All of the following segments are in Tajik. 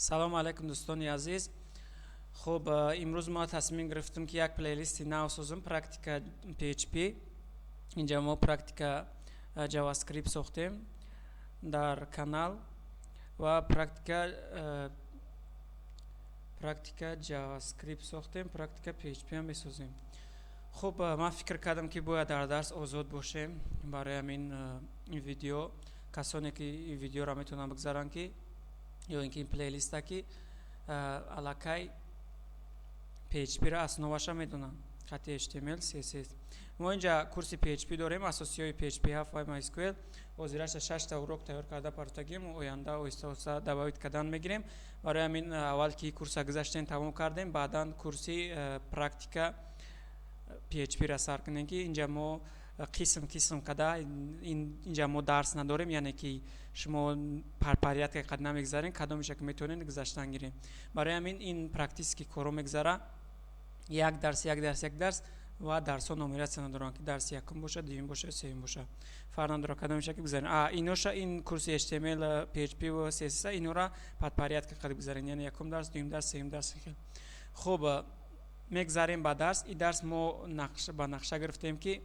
Салому алайкум, дӯстони азиз. Хуб, имрӯз мо тасмим гирифтем, ки як плейлисти нав созем, практика PHP. Инҷа мо практика JavaScript сохтем дар канал ва практика JavaScript сохтем, практика PHP ҳам месозем. Хуб, ман фикр кардам, ки бояд дар дарс озод бошем. Барои ҳамин ин видео, касоне ки ин видеоро метавонанд бигзаранд, ки ё ин ки ин плейлиста, ки аллакай PHP-ро основаша медонанд, хати HTML, CSS. Мо инҷа курси PHP дорем, асосиҳои PHP 7 ва MySQL. Ҳозираша шашта урок тайёр карда партагим, оянда оҳиста оҳиста добавить кардан мегирем. Барои ҳамин аввал ки курса гузаштем, тамом кардем, баъдан курси практика PHP-ра сар кунем, ки инҷа мо қисм қисм када. Инҷа мо дарс надорем, яъне ки шумо порядка қад намегзарем, кадомеша ки метавонед, гузаштан гирем. Барои ҳамин ин практический коро мегзара, як дарс, як дарс, як дарс, ва дарсҳо нумератсия надоранд, ки дарси якум бошад, дуюм бошад, сеюм бошад, фарқ надорад, кадомеша ки гузарем. Иноша, ин курси HTML, PHP ва CSS, инора под порядка қад гузарем, яъне якум дарс, дуюм дарс, сеюм дарс. Хуб, мегзарем ба дарс. И дарс мо ба нақша гирифтем, ки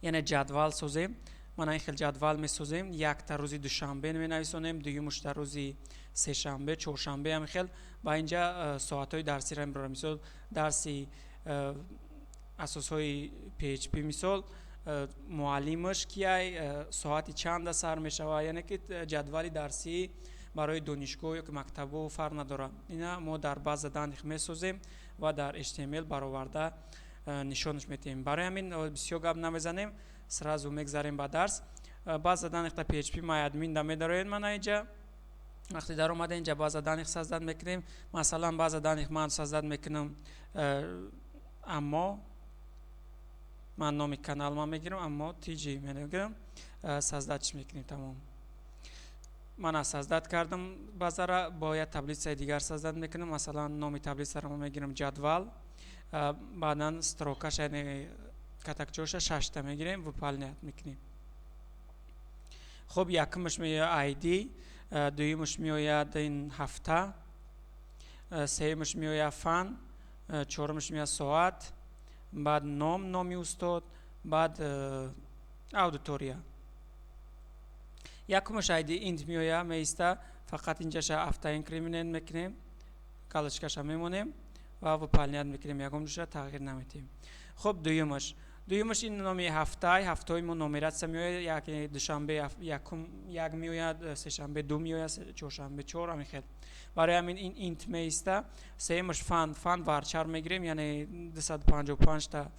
яъне ҷадвал созем. Мана ин хел ҷадвал месозем: якта рӯзи душанбе менависонем, дуюмуш дар рӯзи сешанбе, чоршанбе, ҳамин хел. Ба инҷа соатҳои дарсиро мебарам. Мисол, дарси асосҳои PHP, мисол, муаллимаш кияй, соати чанда сар мешавад, яъне ки ҷадвали дарсӣ барои донишгоҳ ё ки мактабҳо, фарқ надорад. Ина мо дар база данных месозем ва дар HTML бароварда нишонаш медиҳем. Барои ҳамин бисёр гап намезанем, сразу мегзарем ба дарс. База данных да PHP MyAdmin да медароед. Мана инҷа вақте даромада, инҷа база данных создать мекунем. Масалан, база данных ман создать мекунам, аммо ман номи канал ман мегирам, аммо tg мегирам, создать мекунем, тамом. Мана, создать кардам базара. Бояд таблицаи дигар создать мекунам. Масалан, номи таблицаро ма мегирам ҷадвал. Баъдан строкаш, яъне катакчоша, шашта мегирем, выполнять мекунем. Хуб, якумаш меояд id, дуюмаш меояд ин ҳафта, сеюмаш меояд фан, чорумаш меояд соат, баъд ном, номи устод, баъд аудитория. Якумаш id int меояд, меиста, фақат инҷаша автоинкремент мекунем, галочкаша мемонем ва выполнять мекунем, ягон ҷоша тағйир наметиҳем. Хуб, дуюмаш ин номи ҳафтай. Ҳафтаҳои мо нумератсия меояд: як, душанбе якум, як меояд, сешанбе ду меояд, чоршанбе чор, ҳамин хел. Барои ҳамин ин int меиста. Сеюмаш фан. Фан varchar мегирем, яъне 255-та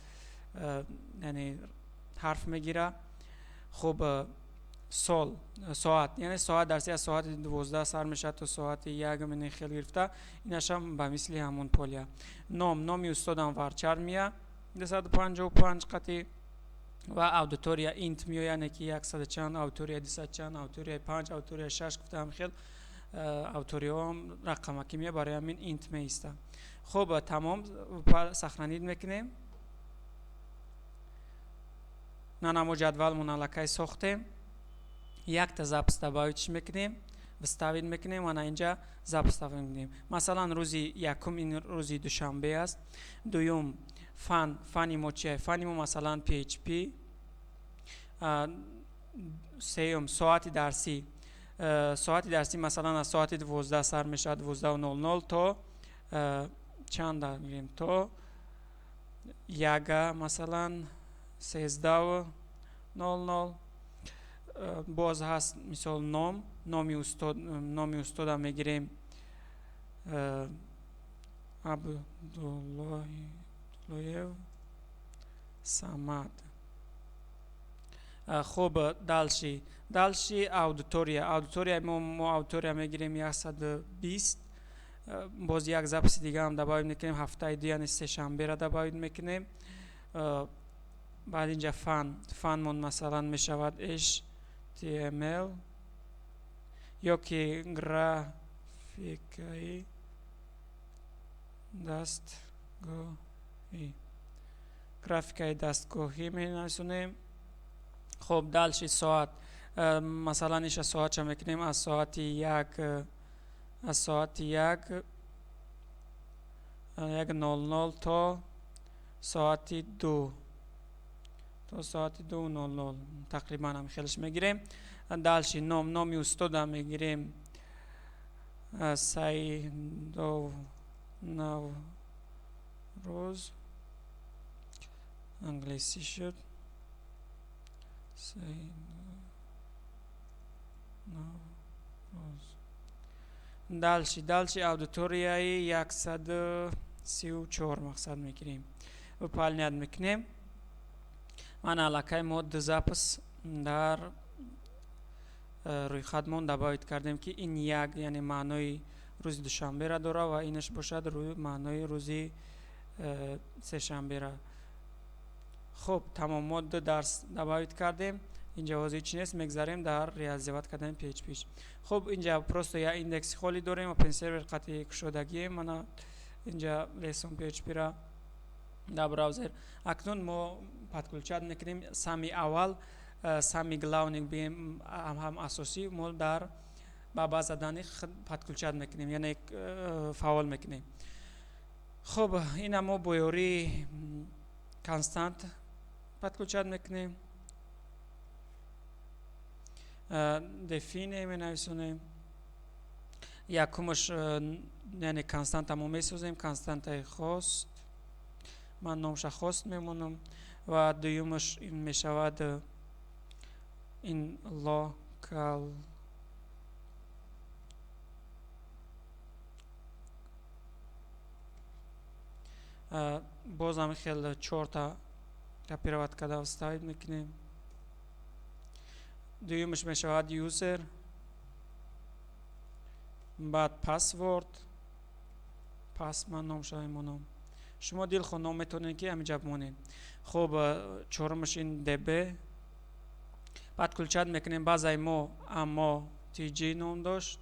яъне ҳарф мегира. Хуб, сол, соат, яъне соат дарси аз соати 12 сар мешавад то соати 1, мени хел гирифта. Инашам ба мисли ҳамон поля. Ном, номи устодам varchar меяд, 255 қатӣ, ва аудитория int меояд, яъне ки яксаду чанд аудитория, дусад чанд аудитория, панҷ аудитория, шаш гуфта, ҳам хел аудиторияҳоам рақамакӣ меояд, барои ҳамин int меиста. Хуб, тамом, сохранить мекунем. На, мо ҷадвалмон аллакай сохтем. Якта запись добавить мекунем, вставить мекунем. Ана инҷа запись добавить мекунем. Масалан, рӯзи якум ин рӯзи душанбе аст. Дуюм фан. Фани мо чия? Фани мо, масалан, PHP. Сеюм соати дарсӣ. Соати дарсӣ, масалан, аз соати 12 сар мешавад, 12:00 то чанда мегирем, то яга, масалан, 13:00. Боз ҳаст, мисол, ном, номи устод. Номи устодам мегирем Абдуллоев Самад. Хуб, дальше аудитория. Аудитория мо аудитория мегирем 120. Боз як записи дигаам добавить мекунем, ҳафтаи ду, яъне сешанбера добавить мекунем. Баъд инҷа фан. Фанмон, масалан, мешавад HTML ё ки графикаи дастгоҳӣ, графикаи дастгоҳӣ менависонем. Хуб, дальше соат. Масалан, иша соатша мекунем аз соати як. Аз соати 1:00 то соати 2, то соати 2:00 тақрибан ҳам хелаш мегирем. Дальше ном, номи устода мегирем, Саидов Наврӯз, англисӣ шуд, Саидов Наврӯз. Дальше аудиторияи 134 мақсад мегирем, выполнять мекунем. Ман аллакай мо ду запись дар рӯйхатмон добавить кардем, ки ин як, яъне маънои рӯзи душанбера дора ва инаш бошад маънои рӯзи сешанбера. Хуб, тамом, мо ду дарс добавить кардем. Инҷа ҳозир чӣ нест, мегзарем дар реализовать кардани PHP. Хуб, инҷа просто як индекси холӣ дорем, open server қатъи кушодагием. Мана инҷа lesson PHP-ра дар браузер. Акнун мо подключать мекунем. Самый аввал, самый главный, бигем, ҳам асосӣ, мо дар ба база данных подключать мекунем, яъне фаъол мекунем. Хуб, ина мо бо ёрии constant подключать мекунем. Define менависонем. Якумаш, яъне константа мо месозем, константаи host, ман номша host мемонам, ва дуюмаш ин мешавад ин local боз ҳами хел чорта копировать карда вставить мекунем. Дуюмаш мешавад user, баъд password, pass ман номша мемонам, шумо дилхоҳ ном метавонед, ки ҳаминҷа бимонед. Хуб, чорумаш ин db. Подключать мекунем. Базаи мо аммо tg ном дошт,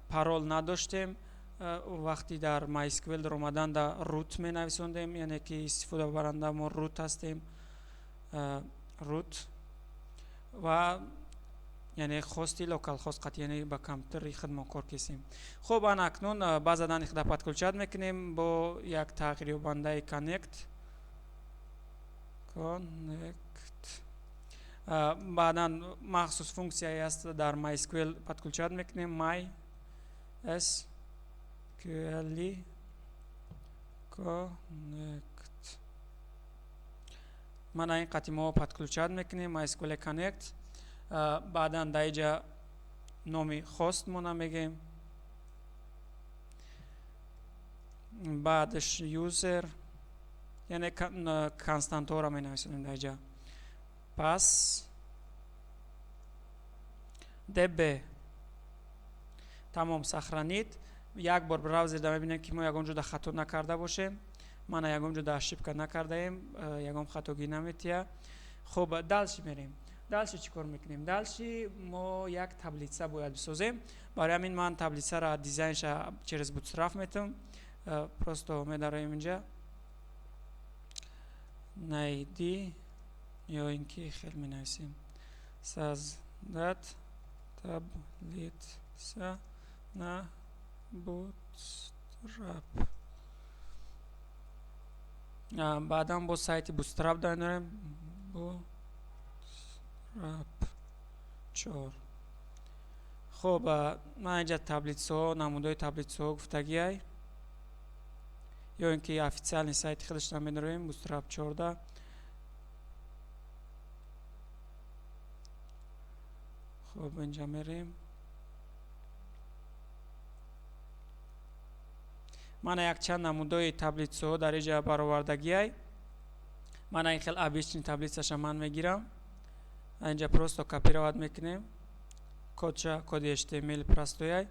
парол надоштем. Вақти дар MySQL даромадан да root менависондем, яъне ки истифодабаранда мо root ҳастем, root ва яъне хости localhost қат, яъне ба компютери худмон кор кесем. Хуб, ана акнун база данных да подключать мекунем бо як тағйирёбандаи connect, connect. Баъдан махсус функсияе аст дар MySQL, подключать мекунем my SQL connect. Мана ин қати мо подключать мекунем MySQL connect. Баъдан дар иҷа номи host мона мегем, баъдаш user, яъне константҳоро менависонем дар иҷа, pass, db. Тамом, сохранить. Як бор браузерда мебинем, ки мо ягон ҷода хато накарда бошем. Мана, ягон ҷода ошибка накардаем, ягон хатогӣ наметия. Хуб, дальше мерем. Дальше чӣ кор мекунем? Дальше мо як таблица бояд бисозем. Барои ҳамин ман таблицара дизайнша через Bootstrap метавам. Просто медароем инҷа, найди ё ин ки хел менависем: создать таблица на Bootstrap. Баъдан боз сайти Bootstrap дорем, Bootstrap 4. Хуб, ман инҷа таблицаҳо, намудҳои таблицаҳо гуфтагиай, ё ин ки официальный сайти худашро медароем, Bootstrap 14. Хуб, инҷа мерем. Мана якчанд намудҳои таблицаҳо дар инҷа баровардагиай. Мана ин хел обычный таблицаша ман мегирам, инҷа просто копировать мекунем кодша, коди HTML простояй,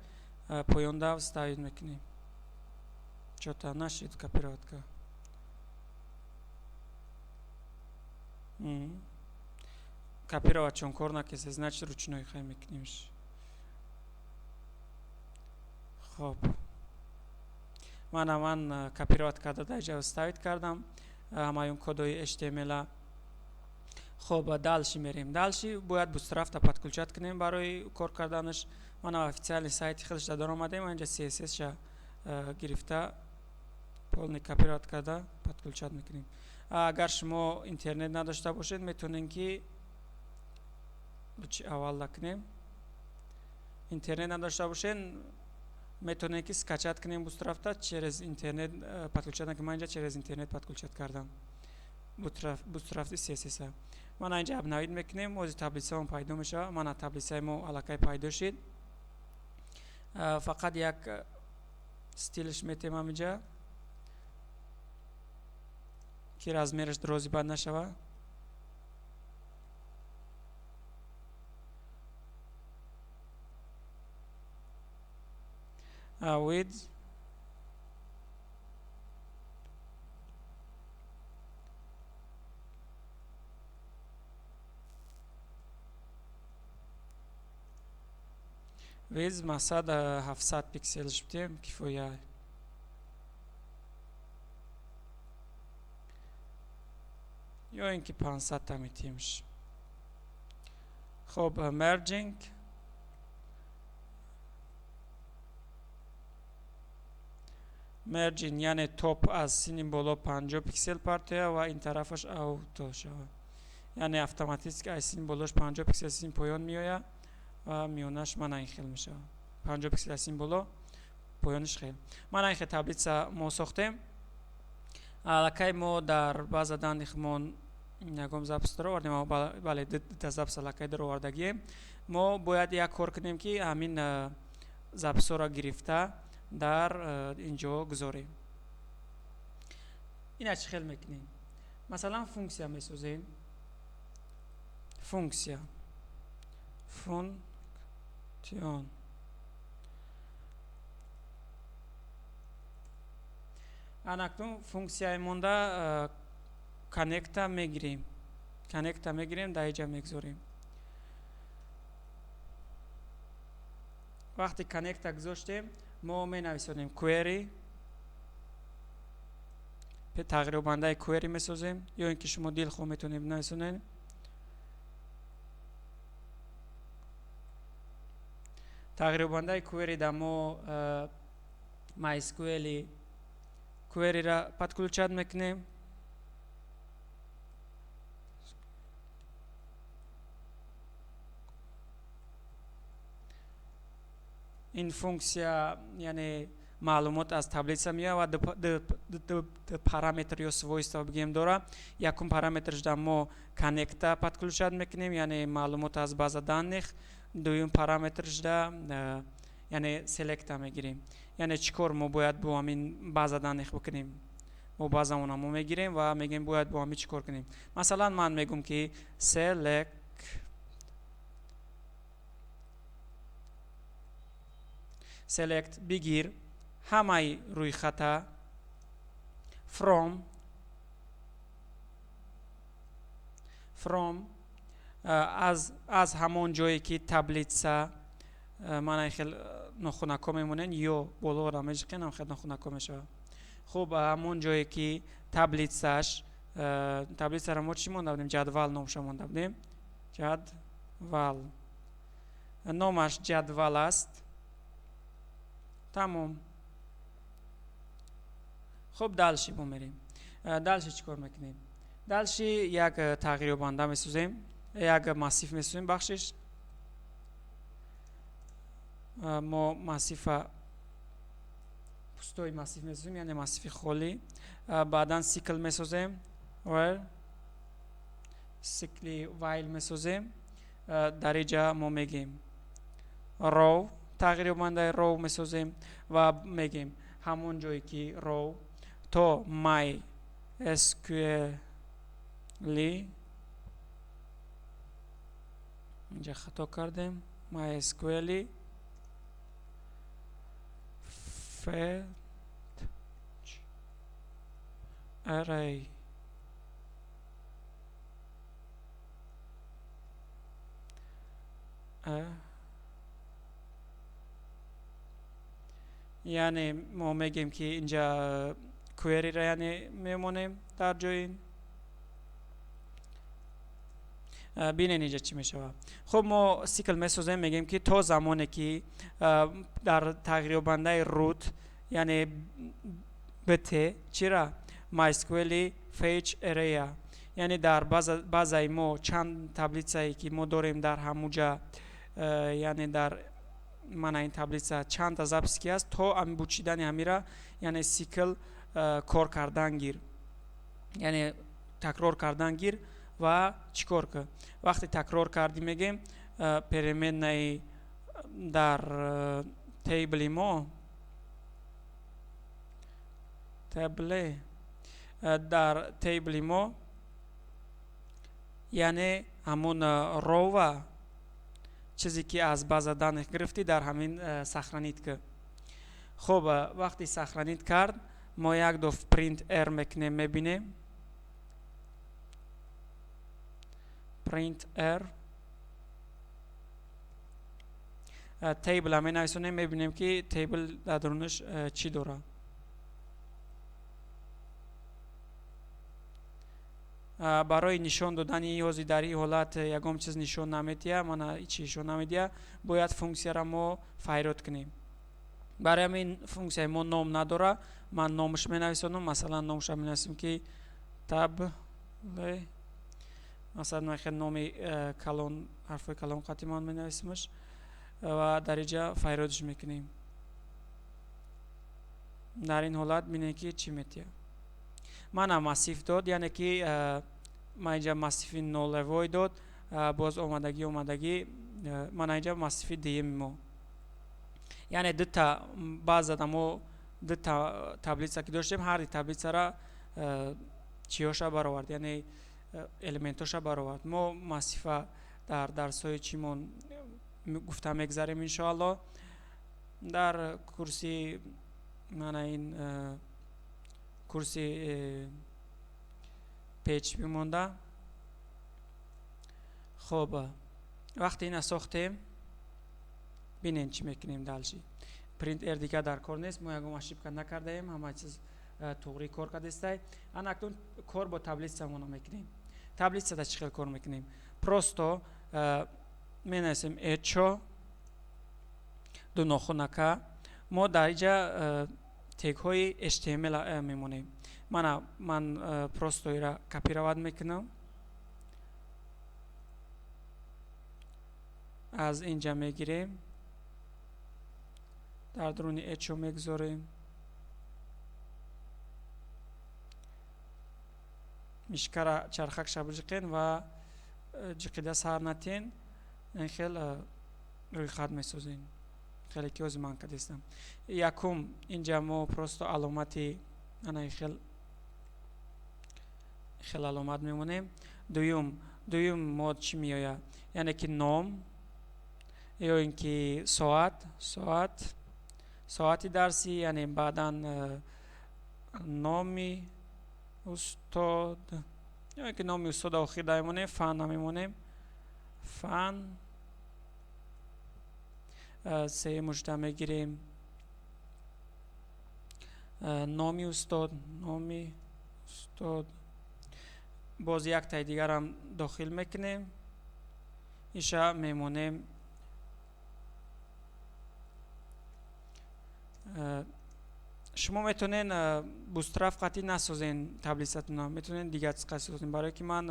поёнда вставить мекунем. Чё-то нашид копировать ка. Копировать чон кор накесе, значит, ручной хай мекунемш. Хоб, мана ман копировать карда дар ҷа вставить кардам ҳамаи он кодҳои HTML. Хоб, дальше мерем. Дальше бояд Bootstrap та подключать кунем барои кор карданаш. Мана официальный сайти худаш дар омадем, инҷа CSS ша гирифта, полный копировать карда подключать мекунем. Агар шумо интернет надошта бошед, метавонед ки аввал кунем. Интернет надошта бошед, метавонед ки скачать кунем Bootstrap та, через интернет подключать накунем. Ман инҷа через интернет подключать кардам Bootstrap CSS. Мана инҷа обновить мекунем, ози таблицаам пайдо мешавад. Мана таблицаи мо аллакай пайдо шид. Фақат як стилш метем ҳаминҷа, ки размераш дрози бад нашавад. Width мақсад 700 пикселш бидем, кифоя. Ё ин ки 500 та метиҳемш. Хоб, margin margin, яъне топ аз сини боло 50 пиксел партоя ва ин тарафаш auto шавад, яъне автоматически аз сини болош 50 пиксел сини поён меояд ва миёнаш мана ин хел мешавад. 50 пиксел аз сини боло, поёниш хел. Мана ин хел таблица мо сохтем. Аллакай мо дар база данных мон ягон запись даровардем. Бале, дута запись аллакай даровардагием. Мо бояд як кор кунем, ки ҳамин записҳоро гирифта дар инҷо гузорем. Ина чӣ хел мекунем? Масалан, функсия месозем. Функсия, function. Анакнун функсияи монда connect а мегирем, connect а мегирем, дар инҷа мегузорем. Вақте connect а гузоштем, мо менависонем query, тағйирёбандаи query месозем, ё ин ки шумо дилхоҳ метавонед бинависонед. Тағйирёбандаи query да мо MySQL query ра подключать мекунем. Ин функсия, яъне маълумот аз таблица меояд ва ду параметр ё свойства бигем дора. Якум параметрш да мо connect а подключать мекунем, яъне маълумот аз база данных. Дуюм параметрш да, яъне select а мегирем, яъне чӣ кор мо бояд бо ҳамин база данных бикунем. Мо базамона мо мегирем ва мегӯем, бояд бо ҳамин чӣ кор кунем. Масалан, ман мегӯм, ки select, бигир ҳамаи рӯйхата from, аз ҳамон ҷое ки таблица. Мана хел нохунако мемонен ё болоро меҷиқен, ҳам хел нохунако мешавад. Хуб, ҳамон ҷое ки таблицаш, таблицаро мо чӣ монда будем? Ҷадвал номша монда будем. Ҷадвал, номаш ҷадвал аст, тамом. Хуб, дальше мо мерем. Дальше чӣ кор мекунем? Дальше як тағйирёбанда месозем, як массив месозем, бахшиш. Мо массива, пустой массив месозем, яъне массиви холӣ. Баъдан цикл месозем, while, цикли while месозем. Дар иҷа мо мегем row, тағйирёбандаи row месозем ва мегем ҳамон ҷое ки row то mysqli, инҷа хато кардем, mysqli fetch array. Яъне мо мегем, ки инҷа query-ра, яъне мемонем дар ҷои Бинен, инҷа чӣ мешавад. Хуб, мо цикл месозем, мегӯем, ки то замоне ки дар тағйирёбандаи root, яъне bt, чира MySQL fetch array, яъне дар базаи мо чанд таблицае ки мо дорем, дар ҳамуҷа, яъне дар мана ин таблица чандта запись ки аст, то ами бучидани ҳамира, яъне цикл кор кардан гир, яъне такрор кардан гир. Ва чӣ кор кун? Вақте такрор кардӣ, мегем, переменнаи дар table и мо, table, дар table и мо, яъне ҳамун row а, чизе ки аз база данных гирифтӣ, дар ҳамин сохранить кун. Хуб, вақте сохранить кард, мо як дафъ print r мекунем, мебинем print r table менависонем, мебинем, ки table дар дарунаш чӣ дорад. Барои нишон додани ҳози дар ин ҳолат ягон чиз нишон намедиҳад, мана чӣ нишон намедиҳад. Бояд функсияро мо файрод кунем. Барои ҳамин функсияи мо ном надорад, ман номаш менависонам. Масалан, номаша менависем, ки table, масалан, ман хел номи калон, ҳарфҳои калон қати ман менависимаш ва дар инҷа файродш мекунем. Дар ин ҳолат бинем, ки чӣ метиҳад. Мана массив дод, яъне ки ман инҷа массиви нулевой дод, боз омадагӣ, мана инҷа массиви дуюми мо, яъне дута баъзада мо дута таблица ки доштем, ҳарди таблицара чиёша баровард, яъне элементоша баровард. Мо массива дар дарсҳои чимон гуфта мегзарем, иншоалло, дар курси, мана ин курси PHP монда. Хоб, вақте ина сохтем, бинем, чӣ мекунем дальше. Print r дигар дар кор нест, мо ягон ошибка накардаем, ҳама чиз туғрӣ кор кардестай. Ана акнун кор бо таблицамона мекунем. Таблицада чӣ хел кор мекунем? Просто менависем echo, ду нохунака. Мо дар инҷа тегҳои HTML мемонем. Мана, ман просто ира копировать мекунам, аз инҷа мегирем, дар дуруни echo мегузорем. Мишкара чархакша биҷиқен ва ҷиқида сар натен, ин хел рӯйхат месозем, хеле ки ҳозир ман кардистам. Якум, инҷа мо просто аломати ана хел хел аломат мемонем. Дуюм мо чӣ меояд? Яъне ки ном ё ин ки соати дарсӣ, яъне баъдан номи устод, ё ин ки номи устода охир мемонем, фан намемонем, фан. Сеюмушда мегирем номи устод. Боз яктаи дигарам дохил мекунем, иша мемонем. Шумо метавонед Bootstrap қатъӣ насозен таблицатона, метавонед дигар чиз қатъӣ созен. Барое ки ман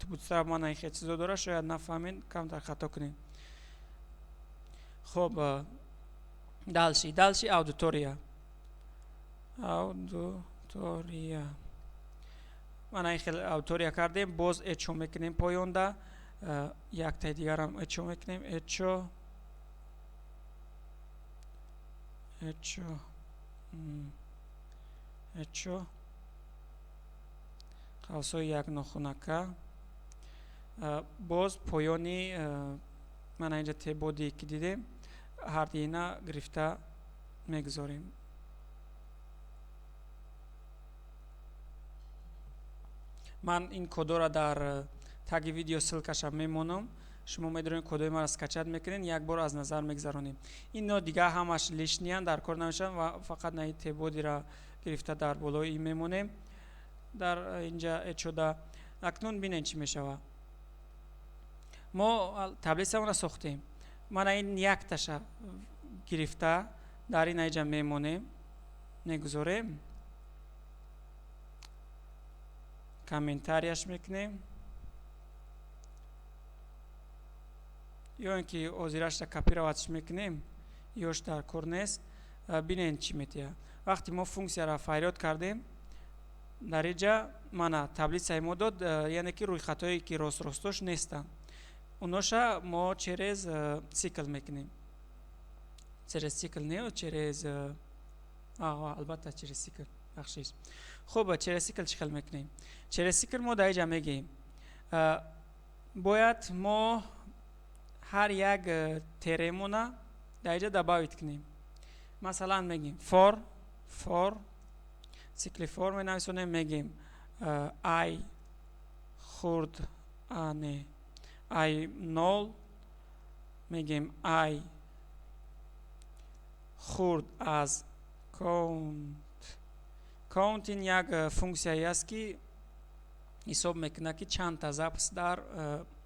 Bootstrap мана ин хел чизо дора, шояд нафаҳмед, камтар хато кунед. Хоб, дальше аудитория. Мана ин хел аудитория кардем. Боз echo мекунем, поёнда яктаи дигарам echo мекунем, echo, қавсҳои як нохунака. Боз поёни мана инҷа tbody ки дидем, ҳарди ина гирифта мегузорем. Ман ин кодора дар таги видео ссылкаша мемонам, шумо медонед, кодои маро скачать мекунед, як бор аз назар мегзаронем. Ино дигар ҳамаш лишниян, дар кор намешаванд ва фақат наи tbody ра гирифта дар болои ин мемонем, дар инҷа echo да. Акнун бинед, чӣ мешавад. Мо таблицамонро сохтем. Мана ин якташа гирифта дар ин айҷа мемонем, мегузорем, комментарияш мекунем ё ин ки озирашро копировать мекунем, ёш дар кор нест. Бинен чӣ метиҳад. Вақте мо функсияро фарёд кардем, дар инҷа мана таблицаи мо дод, яъне ки рӯйхатҳое ки рост-ростош нестанд, уноша мо через цикл мекунем. Через цикл не, через албатта через цикл, бахшиш. Хуб, через цикл чӣ хел мекунем? Через цикл мо дар инҷа мегӯем, бояд мо ҳар як теремона дар инҷа добавить кунем. Масалан мегӯем for, цикли for менависонем, мегӯем i хурд не i 0, мегӯем i хурд аз count. Count ин як функсияе аст, ки ҳисоб мекунад, ки чандта запись дар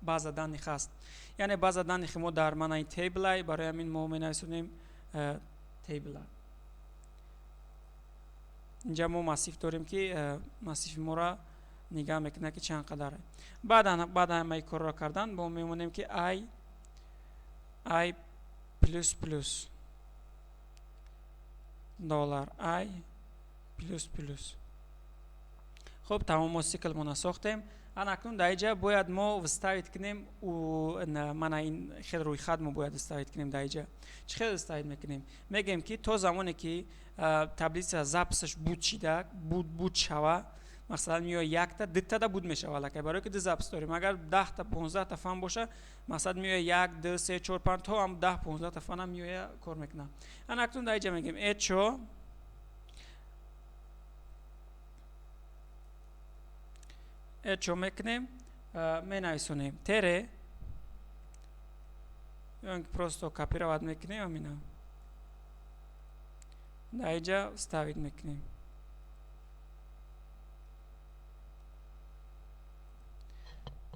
база данных ҳаст. Яъне база данных мо дар маънаи table, барои ҳамин мо менависонем table. Инҷа мо массив дорем, ки массиви моро нигаҳ мекунад, ки чанд қадар. Баъд ҳамаи корро кардан мо мемонем, ки i плюс плюс, доллар i плюс плюс. Хуб, тамом, мо циклмона сохтем. Ана акнун дар инҷа бояд мо вставить кунем, мана ин хел рӯйхат мо бояд вставить кунем. Дар инҷа чӣ хел вставить мекунем? Мегӯем, ки то замоне ки таблица записаш буд шида буд шава. Масалан, меоя якта, дутада буд мешава аллакай, барое ки ду запись дорем. Агар 10-та, 15-та фан боша, масалан, меоя як, ду, се, чор, панҷ, то ҳам 10, 15-та фанам меоя, кор мекунад. Ана акнун дар инҷа мегӯем echo echo мекунем, менависонем тире ё ин ки просто копировать мекунем, амина дар инҷа вставить мекунем.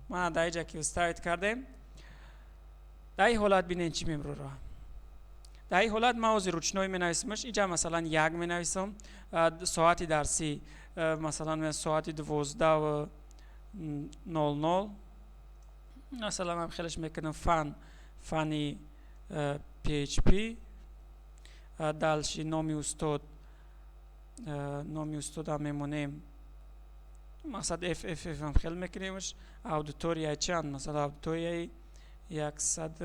Мана дар инҷа ки вставить кардем, дар ин ҳолат бинен чӣ мебурора. Дар ин ҳолат ман ҳозир ручной менависамаш. Инҷа масалан як менависам, соати дарсӣ, масалан, соати 12:00, масалан, ҳам хелеш мекунам, фан, фани PHP. Дальше номи устод, номи устодам мемонем, мақсад FFF ҳам хел мекунемш. Аудитория чанд? Масалан, аудиторияи 100,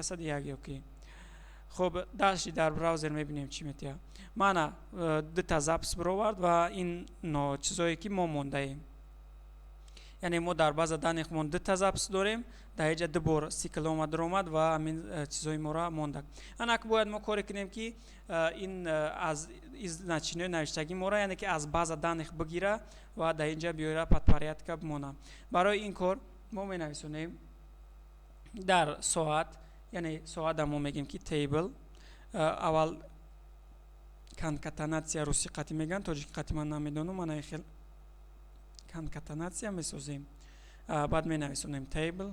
101 ёки. Хуб, дальше дар браузер мебинем, чӣ метиҳад. Мана дута запись бировард ва ин чизое ки мо мондаем. Яъне мо дар база данных мон дута запись дорем. Дар инҷа ду бор цикл омад, даромад ва ҳамин чизои моро мондак. Анак бояд мо коре кунем, ки ин аз значениҳои навиштагии моро, яъне ки аз база данных бигира ва дар инҷа биёра, под порядка бимона. Барои ин кор мо менависонем дар соат, яъне соата мо мегӯем, ки table. Аввал конкатенация, русӣ қатӣ мегӯянд, тоҷики қатӣ ман намедонам. Мана хел конкатенация месозем, баъд менависонем table.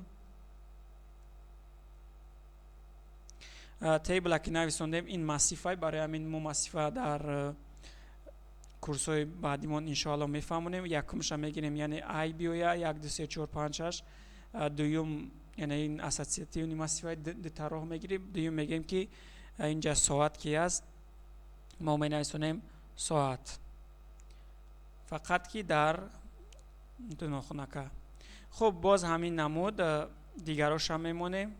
Table ки нависондем, ин массивай. Барои ҳамин мо массива дар курсҳои баъдимон иншоалло мефаҳмонем. Якумша мегирем, яъне i биёя як, ду, се, чор, панҷ, шаш. Дуюм, яъне ин ассотсиативный массивай, дута роҳ мегирем. Дуюм мегӯем, ки инҷа соат ки аст, мо менависонем соат, фақат ки дар ду нохунака. Хуб, боз ҳамин намуд дигарошам мемонем.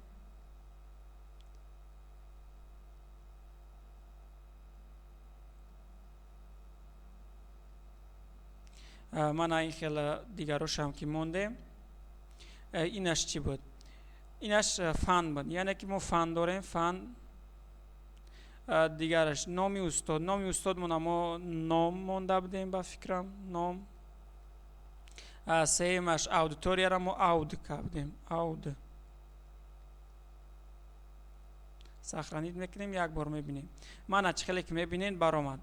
Мана ин хел дигарошам ки мондем. Инаш чӣ буд? Инаш фан буд, яъне ки мо фан дорем, фан. Дигараш номи устод. Номи устодмона мо ном монда будем, ба фикрам, ном. Сеюмаш аудиторияро мо aud кардем, aud. Сохранить мекунем, як бор мебинем. Мана чӣ хеле ки мебинед, баромад.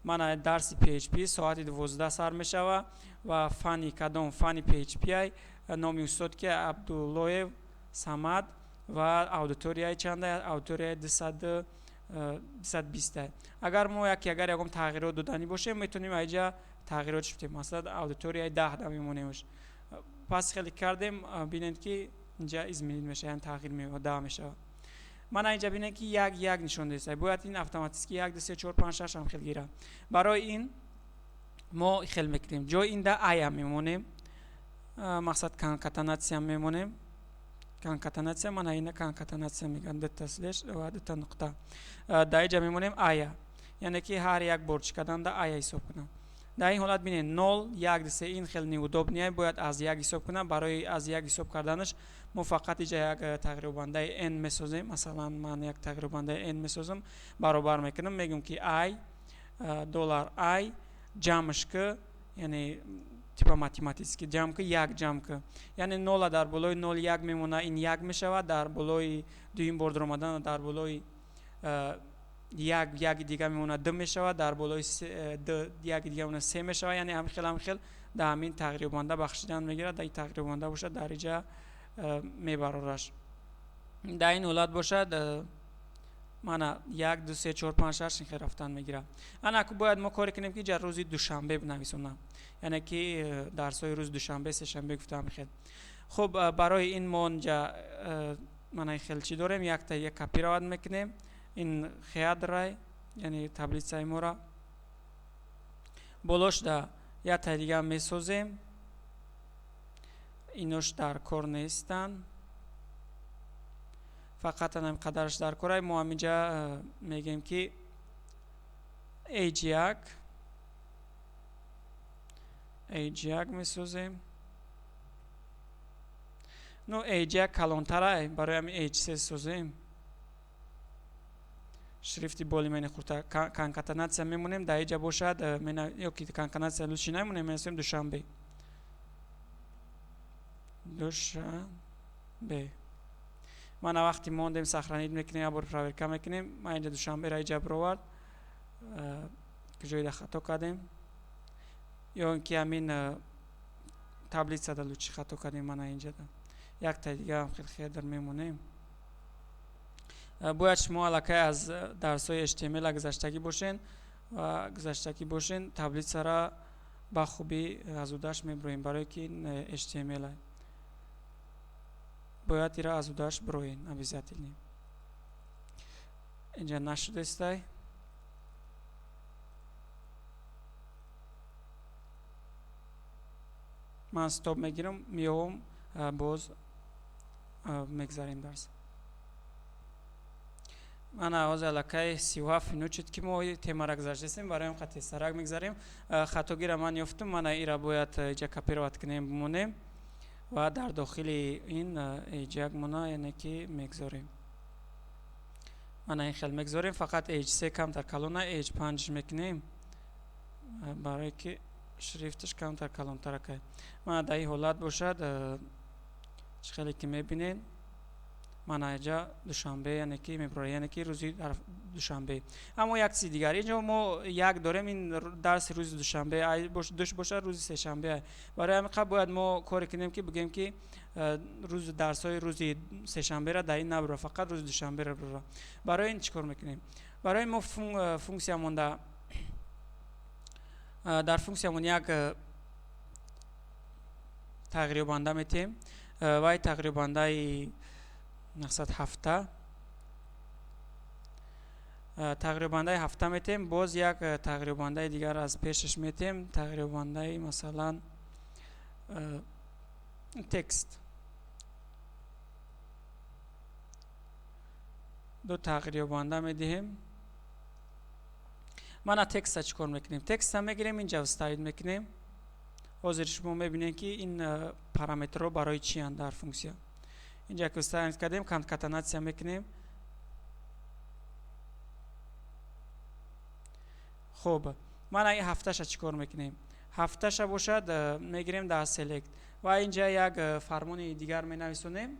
Мана дарси PHP соати 12 сар мешава ва фани кадом фани PHP, номи устод ки Абдуллоев Самад ва аудиторияи чанда? Аудиторияи 220. Агар мо яке агар ягон тағйирот доданӣ бошем, метавонем айҷа тағйирот шудем, масалан, аудиторияи 10 да мемонемш. Пас хеле кардем, бинед, ки инҷа изменить мешавад, яъне тағйир меёбад, 10 мешавад. Мана инҷа бинед, ки як як нишон деста. Бояд ин автоматически як, ду, се, чор, панҷ, шаш ҳам хел гирад. Барои ин мо хел мекунем: ҷои инда ая мемонем, мақсад конкатенация мемонем. Конкатенация, мана ина конкатенация мегӯянд, дута слеш ва дута нуқта. Дар инҷа мемонем ая, яъне ки ҳар як бор чӣ карданда ая ҳисоб кунам. Дар ин ҳолат бинед: нол, як, ду, се, ин хел неудобный, бояд аз як ҳисоб кунам. Барои аз як ҳисоб карданаш мо фақат иҷа як тағйирёбандаи n месозем. Масалан, ман як тағйирёбандаи n месозам, баробар мекунам, мегӯм, ки i доллар i ҷамъш ки, яъне типа математически ҷамъ ки, як ҷамъ ки, яъне нола дар болои нол як мемона, ин як мешавад. Дар болои дуюм бор даромадан дар болои як яки дига мемонад, ду мешавад. Дар болои ду яки дига мемонад, се мешавад. Яъне ҳамин хел, ҳамин хел дар ҳамин тағйирёбанда бахшидан мегирад. Дар ин тағйирёбанда бошад, дар иҷа мебарораш. Дар ин ҳолат бошад, мана як, ду, се, чор, панҷ, шаш, ин хел рафтан мегирад. Ана ку бояд мо коре кунем, ки иҷа рӯзи душанбе бинависонам, яъне ки дарсҳои рӯзи душанбе, сешанбе гуфта, ҳамин хел. Хуб, барои ин мо инҷа мана ин хел чӣ дорем, якта як копировать мекунем ин header ай, яъне таблицаи моро. Болошда якта дига месозем. Инош дар кор нестанд, фақат ана қадараш дар кора. Мо ҳаминҷа мегӯем, ки h1, h1 месозем. Ну, h1 калонтара, барои ҳамин h3 созем, шрифти более-менее хурдтар. Конкатенация мемонем дар иҷа бошад, ё ки конкатенация лучше намемонем, менависем душанбе, душанбе. Мана вақти мондем, сохранить мекунем, як бор проверка мекунем. Ман инҷа душанберо иҷа бировард, ҷойда хато кардем ё ин ки ҳамин таблицада лучше хато кардем. Мана инҷада якта дига хел header мемонем. Бояд шумо аллакай аз дарсҳои HTML гузаштагӣ бошен ва гузаштагӣ бошен, таблицара ба хубӣ аз удаш мебироем, барое ки HTML бояд ира аз удаш бироен обязательно. Инҷа нашудестай. Ман стоп мегирам, меовам, боз мегзарем дарс. Мана ҳозир аллакай 37 минут шуд, ки мо темара гузаштастем, барои ҳам тезтарак мегзарем. Хатогира ман ёфтум. Мана ира бояд иҷа копировать кунем, бимонем ва дар дохили ин h1 мона, яъне ки мегзорем. Мана ин хел мегзорем, фақат h3 камтар калона, h5 мекунем, барое ки шрифташ камтар калонтаракай. Мана дар ин ҳолат бошад, чӣ хеле ки мебинед, мана иҷа душанбе, яъне ки мебурад, яъне ки рӯзи душанбе. Аммо як чизи дигар: инҷо мо як дорем, ин дарси рӯзи душанбе, душ бошад, рӯзи сешанбе. Барои ҳамин қабл бояд мо коре кунем, ки бигӯем, ки рӯзи дарсҳои рӯзи сешанбера дар ин набура, фақат рӯзи душанбера бура. Барои ин чӣ кор мекунем? Барои мо функсиямонда, дар функсиямон як тағйирёбанда метиҳем. Вай тағйирёбандаи мақсад ҳафта, тағйирёбандаи ҳафта метиҳем. Боз як тағйирёбандаи дигар аз пешаш метиҳем, тағйирёбандаи, масалан, текст. Ду тағйирёбанда медиҳем. Мана текста чӣ кор мекунем? Текста мегирем, инҷа вставить мекунем. Ҳозир шумо мебинед, ки ин параметрҳо барои чиянд дар функсия. Инҷа ки вставить кардем, конкатенация мекунем. Хуб, мана ин ҳафташа чӣ кор мекунем? Ҳафташа бошад, мегирем дар select ва инҷа як фармони дигар менависонем,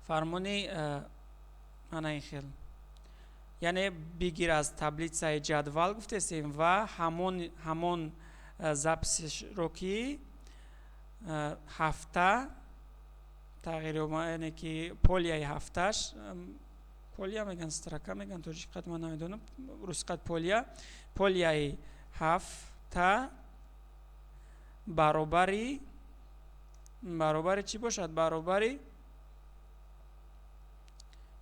фармони мана ин хел. Яъне бигир аз таблицаи ҷадвал гуфтесем ва ҳамон записро, ки ҳафта тағйир, яъне ки поля и ҳафташ, поля меган, строка меган тоҷик қад, ман намедонам, русӣ қад поля, поля и ҳафта баробари чӣ бошад? Баробари,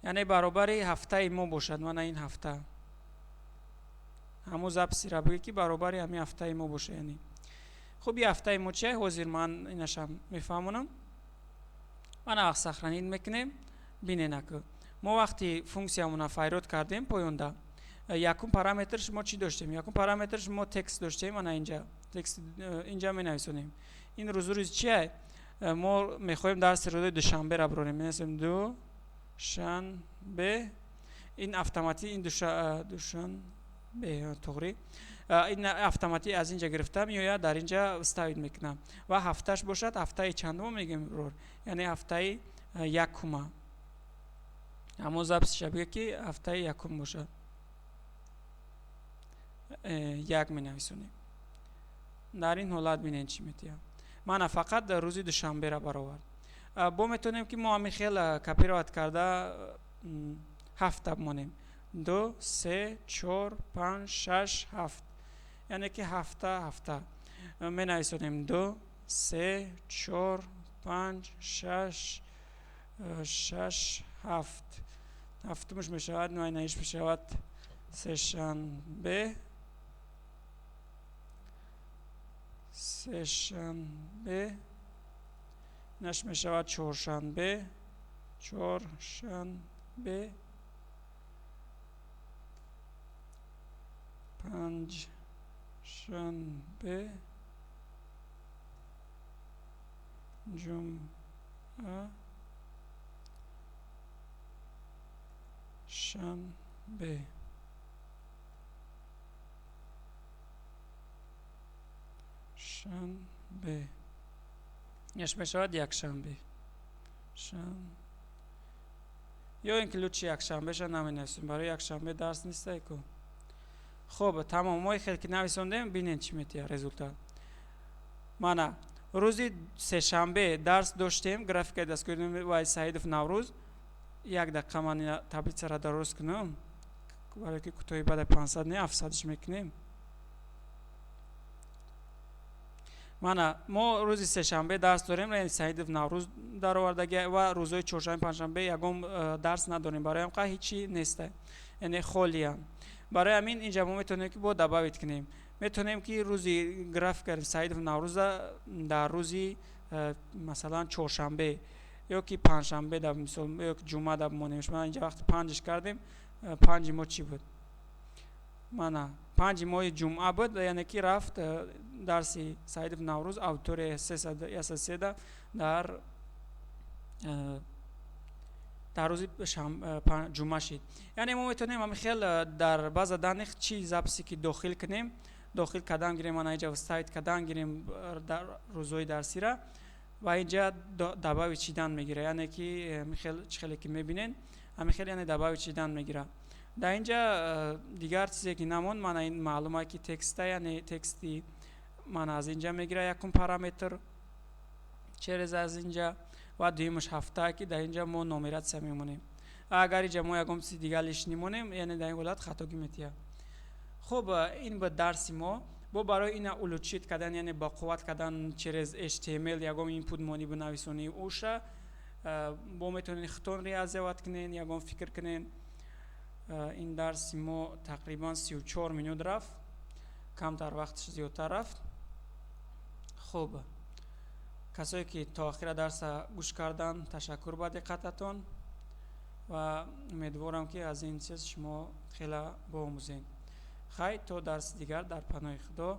яъне баробари ҳафтаи мо бошад. Мана ин ҳафта, ҳамун записира бигӯ, ки баробари ҳамин ҳафтаи мо боша. Яъне хуб, и ҳафтаи мо чия, ҳозир ман инашам мефаҳмонам. Мана вақт сохранить мекунем. Бинен, аку мо вақти функсиямона файрод кардем, поёнда якум параметрш мо чӣ доштем? Якум параметрш мо текст доштем. Мана инҷа текст, инҷа менависонем. Ин рӯзу рӯзи чия? Мо мехоҳем дарси рӯзои душанбера бирорем, менависем душанбе. Ин автоматӣ, ин душанбе туғри, ин автоматӣ аз инҷа гирифта меояд, дар инҷа ставить мекунам. Ва ҳафташ бошад, ҳафтаи чандумо мегӯем рор? Яъне ҳафтаи якума. Ҳамон записиша бигӯ, ки ҳафтаи якум бошад, як менависонем. Дар ин ҳолат бинед, чӣ метиҳам. Мана, фақат рӯзи душанбера баровард. Бо метавонем, ки мо ҳамин хел копировать карда ҳафта бимонем: ду, се, чор, панҷ, шаш, ҳафт. Яъне ки ҳафта менависонем: ду, се, чор, панҷ, шаш, ҳафт. Ҳафтумаш мешавад, наиш мешавад сешанбе, сешанбе. Инаш мешавад чоршанбе, чоршанбе, панҷшанбе, ҷумъа, шанбе, шанбе. Инаш мешавад якшанбе. Ё ин ки лучше якшанбеша наменависем, барои якшанбе дарс нестай ку. Хуб, тамом, мо хел ки нависондем, бинен, чӣ метиҳад результат. Мана, рӯзи сешанбе дарс доштем графикаи дастгоҳи вай Саидов Наврӯз. Як дақиқа, ман таблицаро дароз кунам, барое ки кӯтоҳи баъда 500 не, 700-ш мекунем. Мана, мо рӯзи сешанбе дарс дорем, яъне Саидов Наврӯз даровардаги. Ва рӯзҳои чоршанбе, панҷшанбе ягон дарс надорем, барои ҳам ҳечи неста, яъне холиям. Барои ҳамин инҷа мо метавонем, ки бо добавить кунем, метавонем, ки рӯзи графика Саидов Наврӯза дар рӯзи масалан чоршанбе ё ки панҷшанбе да, мисол, ё ки ҷумъа да бимонем. Мана, инҷа вақти панҷш кардем, панҷи мо чӣ буд? Мана, панҷи моҳи ҷумъа буд, яъне ки рафт дарси Саидов Наврӯз, аудитория 103, дар рӯзи ҷумъа шид. Яъне мо метавонем ҳамин хел дар база данных чӣ записе ки дохил кунем, дохил кардан гирем, мана инҷа вставить кардан гирем дар рӯзҳои дарсира ва инҷа добавить шидан мегира. Яъне ки хел чӣ хеле ки мебинед, ҳамин хел, яъне добавить шидан мегира. Дар инҷа дигар чизе ки намонд, мана ин маълума, ки текста, яъне тексти мана аз инҷа мегира, якум параметр через аз инҷа, ва дуюмаш ҳафта, ки дар инҷа мо нумерация мемонем. Агар инҷа мо ягон чизи дигар лишний монем, яъне дар ин ҳолат хатогӣ метиҳад. Хуб, ин буд дарси мо. Бо барои ина улучшить кардан, яъне бақувват кардан, через HTML ягон input монӣ бинависонӣ, уша бо метавонед худтон реализовать кунед, ягон фикр кунед. Ин дарси мо тақрибан 34 минут рафт, камтар вақташ зиёдтар рафт. Хуб, касое ки то охира дарса гӯш карданд, ташаккур ба диққататон ва умедворам, ки аз ин чиз шумо хеле боомӯзед. Хай, то дарси дигар, дар паноҳи Худо.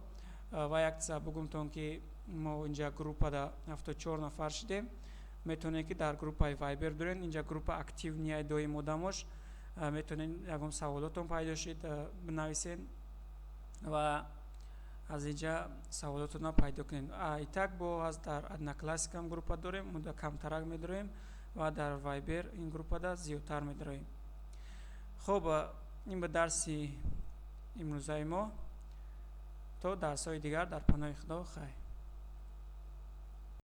Ва як чиза бугумтон, ки мо инҷа группада 74 нафар шудем. Метавонед, ки дар группаи Вайбер дорем, инҷа группа активный, доим одамош. Метавонед, ягон саволотон пайдо шид, бинависед ва аз инҷа саволотонро пайдо кунед. Итак, бо аз дар Одноклассникам группа дорем, муда камтарак медороем ва дар Вайбер ин группада зиёдтар медороем. Хуб. Ин ба дарси имрӯзаи мо. То дарсҳои дигар дар паноҳи Худо, хайр.